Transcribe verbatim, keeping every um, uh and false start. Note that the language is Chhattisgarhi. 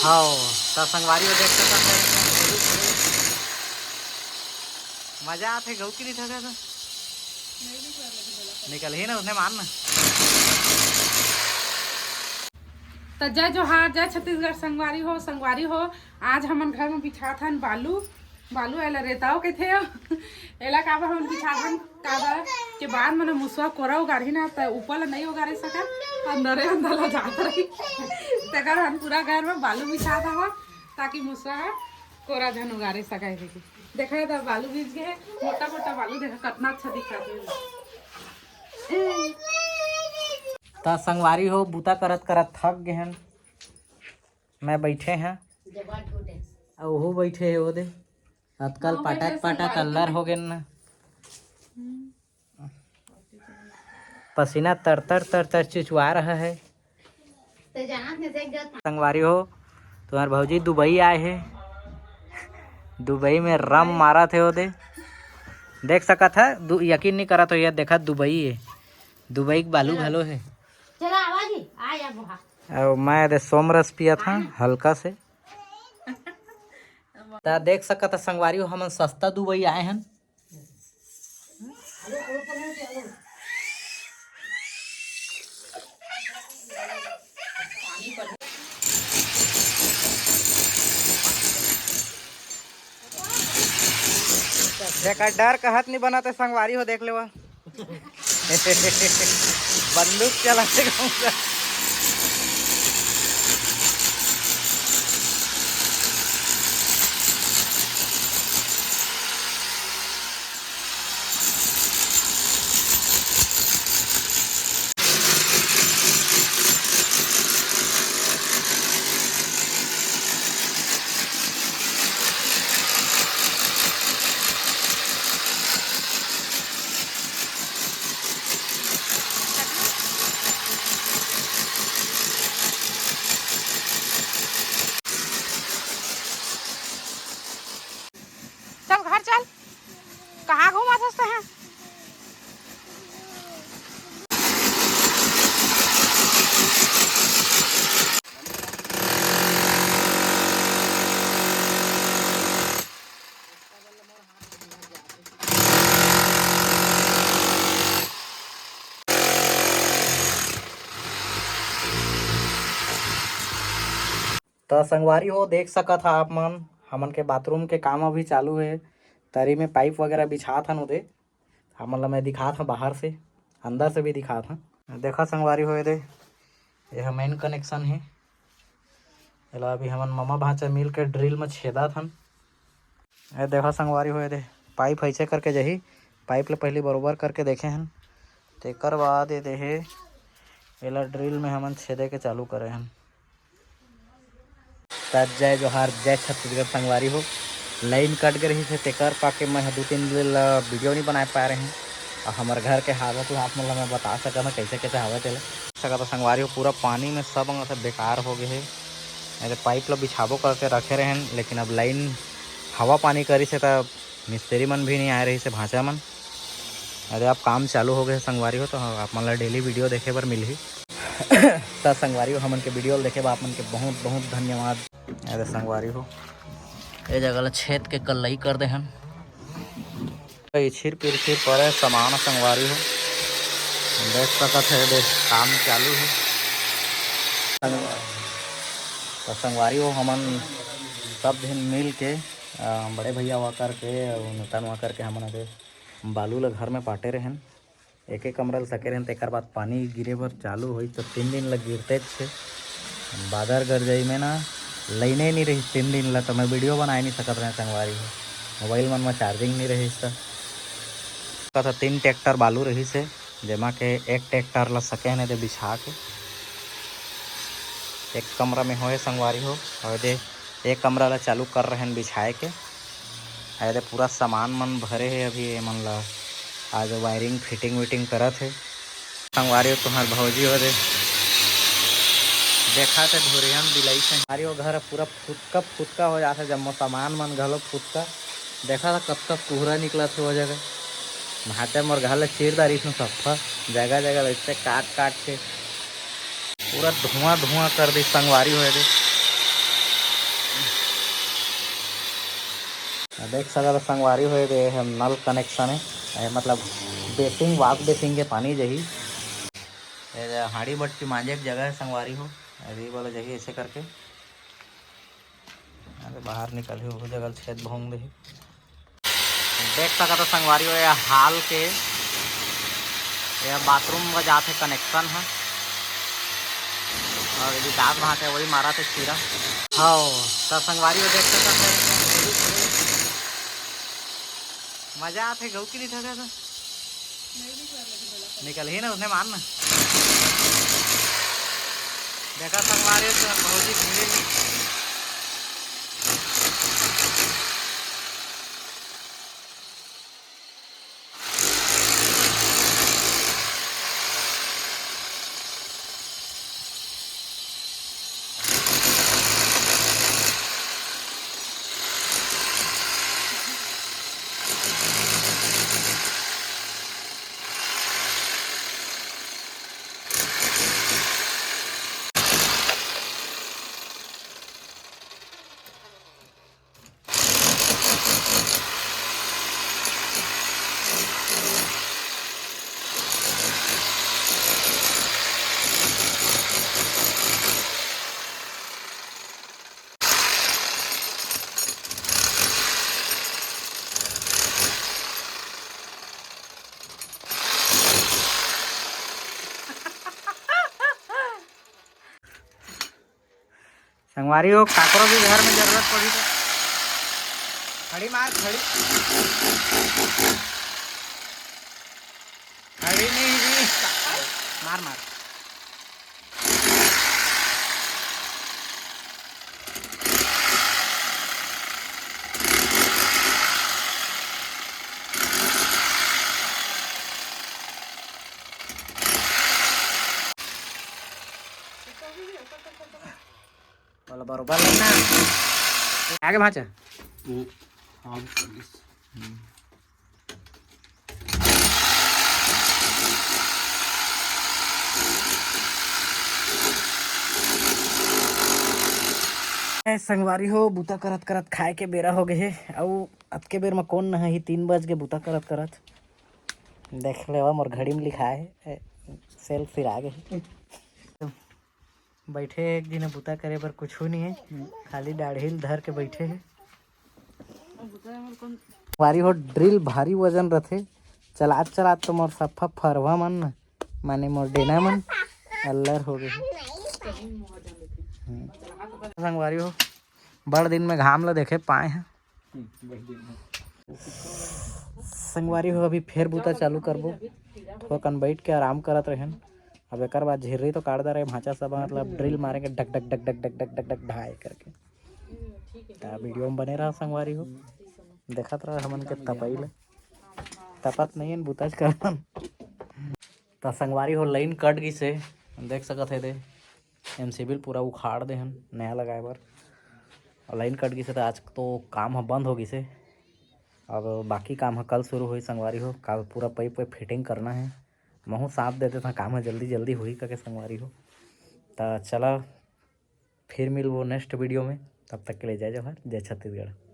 हव, त संगवारी हो देख सकत हव, मजा आथे गहूं के नहीं थका त निकल ही ना उसने मारना। त जय जोहार, जय छत्तीसगढ़ संगवारी हो। संगवारी हो, आज हमन घर में बिछात हन बालू। बालू एला रेताव कथे। एला काबर हमन बिछात हन, काबर के बाद मन मुसवा कोरा उगारही ना, त ऊपर ला नहीं उगारे सकत, अंदरे अंदर ला जात रही। तेकर हम पूरा घर में बालू बिछात हवन, ताकि मुसवा ह कोरा झन उगारे सकय। देखा, देखा, बालू बिछ गे हे, मोटा मोटा बालू। देखा, कतना अच्छा दिखत हे। त संगवारी हो, बूता करत करत थक गे हन। मैं बैठे हैं, अउ ओहू बैठे हे ओदे। अतकल हाँ, पटक बैठे पटक संगवारी अल्लर हो गे ना। पसीना तर तर तर तर चुचवा रहा है। संगवारी हो, तुम्हार भौजी दुबई आए हे, दुबई में रम मारत हे ओदे। देख सकत है, दु-, यकीन नहीं करत हो, ये देखा दुबई है, दुबई के बालू घलो है। चला आवा जी, आ जा बुहा। अउ मैं दे सोमरस पियत हन हल्का से। त देख सकत ह संगवारी हो, हमन सस्ता दुबई आए हन। जेकर डर कहत नहीं बनत हे संगवारी हो, देख लेवा। बंदूक चलाते रहूंगा। चल घर चल, कहाँ घूमत हस तैं? त संगवारी हो, देख सकत हा आप मन, हमन के बाथरूम के काम अभी चालू हे। तरी में पाइप वगैरह बिछात हन ओदे। हमन ला मैं दिखात हूँ बाहर से, अंदर से भी दिखात हूँ। देखा संगवारी हो, ये दे, ये ह मेन कनेक्शन हे। एला अभी हमन ममा भांचा मिल के ड्रिल में छेदत हन। ये देखा संगवारी हो, ये दे, पाइप ऐसे करके जही, पाइप ले पहली बरोबर करके देखे हन, तेकर बाद ये दे हे, एला ड्रिल में हमन छेदे के चालू करे हन। त जय जोहार, जय छत्तीसगढ़ संगवारी हो। लाइन कट गे रहिस हे, तेकर पाके मैं ह दू तीन दिन ल वीडियो नइ बनाए पाए रहें। अउ हमर घर के हालत ल आप मन ल मैं बता सकत हंव, कइसे कइसे हवय तेला। सकत हव संगवारी हो, पूरा पानी में सब अंग से बेकार हो गे हे। अरे पाइप ल बिछाबो करके रखे रहेन, लेकिन अब लाइन हवा पानी करिस हे, त मिस्त्री मन भी नइ आए रहिस हे, भांचा मन। अरे अब काम चालू हो गे हे संगवारी हो, तो आप मन ल डेली वीडियो देखे बर मिलही। त संगवारी हो, हमन के वीडियो ल देखे बर आप मन के बहुत बहुत धन्यवाद। अरे संगवारी हो, ए जगह ल छेद के कल्लई कर दे हन। इछिर पिरछिर परे समान संगवारी हो, देख सकत हे, देख काम चालू हे। त संगवारी हो, हमन सब झन मिल के, अ, बड़े भैया वा करके अउ नूतन वा करके हमन अदे बालू ल घर में पाटे रहेन। एक एक कमरा ल सके रहेन, तेकर बाद पानी गिरे बर चालू होइस, त तीन दिन ल गिरतेच हे। बादर गरजई में ना, लाइने नइ रहिस तीन दिन ल, त मैं वीडियो बनाए नइ सकत रहें संगवारी हो, मोबाइल मन म चार्जिंग नइ रहिस। त कथा तीन ट्रैक्टर बालू रहिस हे, जेमा के एक ट्रैक्टर ल सके हन एदे बिछा के, एक कमरा में होए संगवारी हो, अउ एदे एक कमरा ल चालू कर रहेन बिछाए के। अउ एदे पूरा सामान मन भरे हे अभी, एमन ल आज वायरिंग फिटिंग विटिंग करत हे। संगवारी हो, तुम्हार भौजी हो दे, देखा थे धुरियन बिलाई से। संगवारी हो, घर पूरा फुतका फुतका हो जाथे, जम्मो सामान मन घलो फुतका। देखा था कतका कुहरा निकलत हे वो जगह। भांचा मोर घर ल चीर डारिस न सफ्फा, जगह जगह ल अइसे काट काट के पूरा धुआं धुआं कर दिस संगवारी हो दे। देख सकत हो संगवारी हो, ये नल कनेक्शन है, ये मतलब बेसिंग, वाश बेसिंग के पानी जही। ये हाड़ी बट्टी मांजे के जगह है संगवारी हो, अभी बोले जही ऐसे करके। अरे बाहर निकल ही, वो जगह छेद भोंग दे। देख सकत हो संगवारी हो, ये हाल के, ये बाथरूम में जात है कनेक्शन है, और विकास वहाँ के वही मारा थे खीरा। हाँ, तो संगवारी हो देख सकत हो, मजा आते गऊ की नहीं ठगा था। निकल ही ना, उसने मार ना। देखा संगवारी हो तो बहुत ही भीड़ है। संगवारी हो, काकरो भी घर में जरूरत पड़ी तो खड़ी मार, खड़ी। खड़ी नहीं भी। मार, मार। बोला बरोबर लगना। आगे भाचा। हम्म, हाँ, पुलिस। हम्म। ए, संगवारी हो, बूता करत करत खाए के बेरा हो गए हे। अउ अतके बेर म कौन नहाही, तीन बज के बूता करत करत। देख लेवा, मोर घड़ी में लिखाए हे, ए, सेल सिरा गे हे। बैठे एक दिन बूता करे बर कुछू नहीं है, खाली दाढ़ी ल धर के बैठे है। संगवारी हो, ड्रिल भारी वजन रथे, चलात चलात तो मोर सफा फरवा मन न, माने मोर डेना मन अल्लर हो गए। हम्म। संगवारी हो, बड़ दिन में घाम ल देखे पाए हैं। संगवारी हो, अभी फेर बूता चालू करबो। थोकन बैठ के आराम करत रहेन। अब एकर बाद झिर्री तो काट दे रहे, भांचा सब मतलब ड्रिल मारेंगे, duck duck duck duck duck duck duck duck ढाई करके। त वीडियो में बने रहा संगवारी हो, देखत रहा हमन के तपई ले। तपत नहीं है, बूताच करन। त संगवारी हो, लाइन कट गिस हे, देख सकत हे दे। एमसीबी ल पूरा उखाड़ दे हन नया लगाए बर। अउ लाइन कट गिस हे, त आज तो काम ह बंद हो गिस हे। अब बाकी काम ह कल शुरू होही संगवारी हो। काल पूरा पाइप वाइप फिटिंग करना हे। महू साथ दे देथंव, काम ह जल्दी जल्दी होही कके संगवारी हो। त चला, फिर मिलबो नेक्स्ट वीडियो में। तब तक के लिए जय जोहार, जय छत्तीसगढ़।